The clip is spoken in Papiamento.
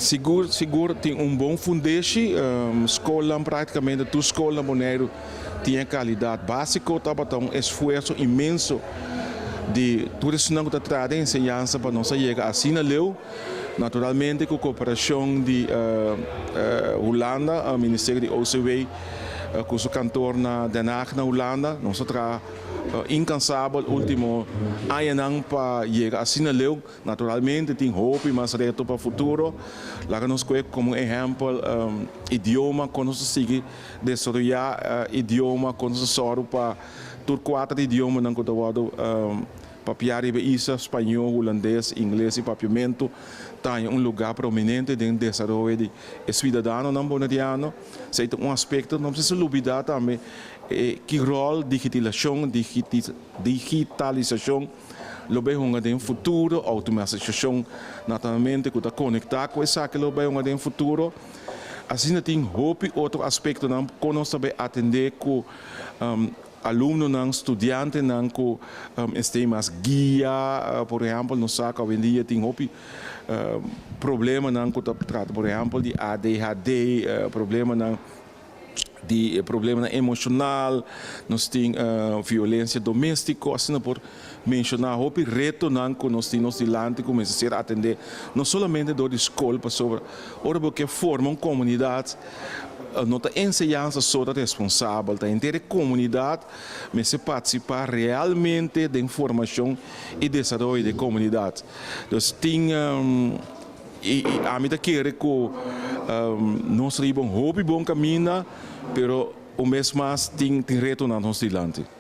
Sigur, sigur tin un bon fundeshi. Skol, práktikamente tur skol na Boneiru tin kalidat básiko, tabata un esfuerso inmenso di tur esnan ku ta traha den enseñansa pa nos yega asina leu. Naturalmente ku koperashon di Hulanda, Ministerio di OCW, ku su kantor na Den Haag na Hulanda, nos a traha inkansabel último añanan pa yega asina leu. Naturalmente tin hopi mas reto pa futuro. Laga nos komo ehèmpel idioma, ku nos sigui desaroyá idioma, ku nos sòru pa tur kuater idiomanan ku ta papiá riba isla, spañó, hulandes, ingles i papiamentu, tin un lugá prominente den desaroyo di siudadanonan boneriano. Esei ta un aspekto, no mester lubidá tambe ki ròl digitalisashon lo bai hunga den futuro, outomatisashon naturalmente ku ta konektá ku esaki lo bai hunga den futuro. Asina tin hopi otro aspektonan ku nos tambe atendé ku alumnonan, studiantenan ku mas guia, por ehèmpel, nos sa ku awendia tin hopi problemanan ku ta trata, por ehèmpel, di ADHD, problemanan emoshonal, nos tin violensia doméstiko, asina por menshoná hopi retonan ku nos tin nos dilanti ku mester ser atendé, no solamente dor di skol, pasobra ora bo ke forma un komunidat, no ta enseñansa so ta responsabel, ta henter komunidat mester partisipá realmente den formashon i desaroyo di komunidat. Dus tin i ami ta kere ku nos ta riba un hopi bon kaminda, pero un bes mas tin retonan nos dilanti.